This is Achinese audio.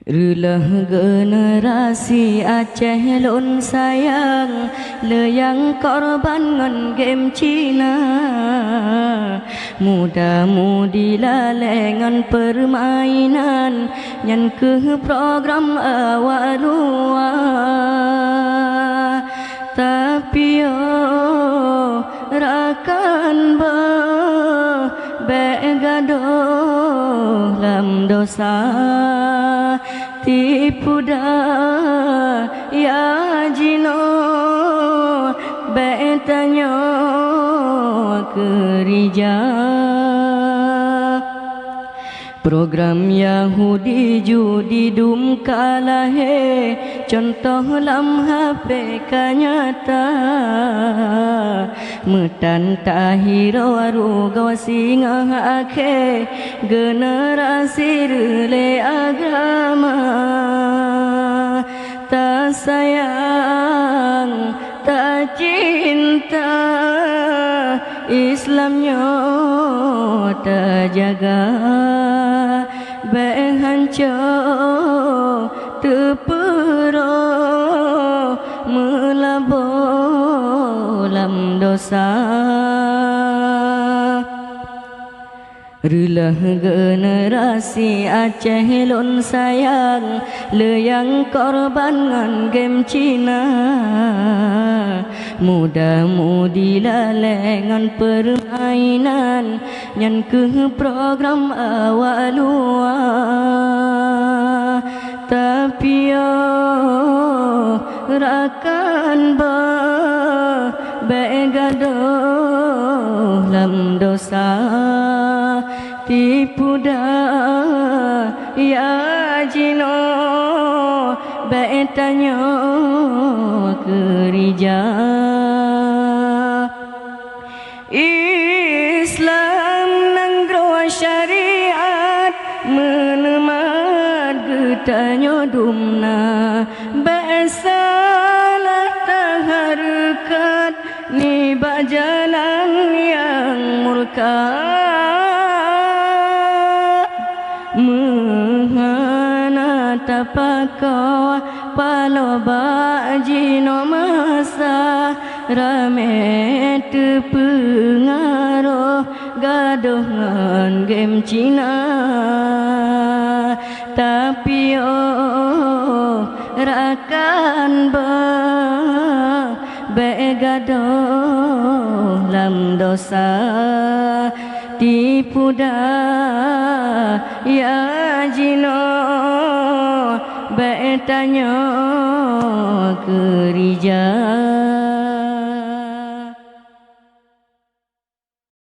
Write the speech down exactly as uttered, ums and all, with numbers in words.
Reuloh generasi Aceh lôn sayang, le nyang korban ngon game Cina. Muda-mudi lalée ngon peurmainan, nyan kheueh program awak luwa. Tapi oh rakan beuh, bék gadôh lam dosa. Tipu daya jinoe, bék tanyoe keurija. Program Yahudi judi dum ka lahé, cuntoh lam H P ka nyata. Meutan tahiroe rugoe singoh akhé, generasi reulée agama. Tasayang, tacinta, Islam nyoe tajaga. Bék hanco teupeurôh meulaboh lam dosa. Reuloh generasi Aceh lôn sayang, le nyang korban ngon game Cina. Muda-mudi lalée ngon peurmainan, nyan kheueh program awak luwa. Tapi oh rakan beuh, bék gadôh lam dosa. Tipu daya jinoe, bék tanyoe keurija. Islam nanggroe syariat, meuneumat geutanyoe dum na. Bék salah tahareukat nibak jalan nyang murka. Meuhana tapakoe paloe bak jinoe masa, ramé teupeungaroh gadôh ngon game Cina. Tapi oh rakan beuh, bék gadôh lam dosa. Tipu daya jinoe, bék tanyoe keurija.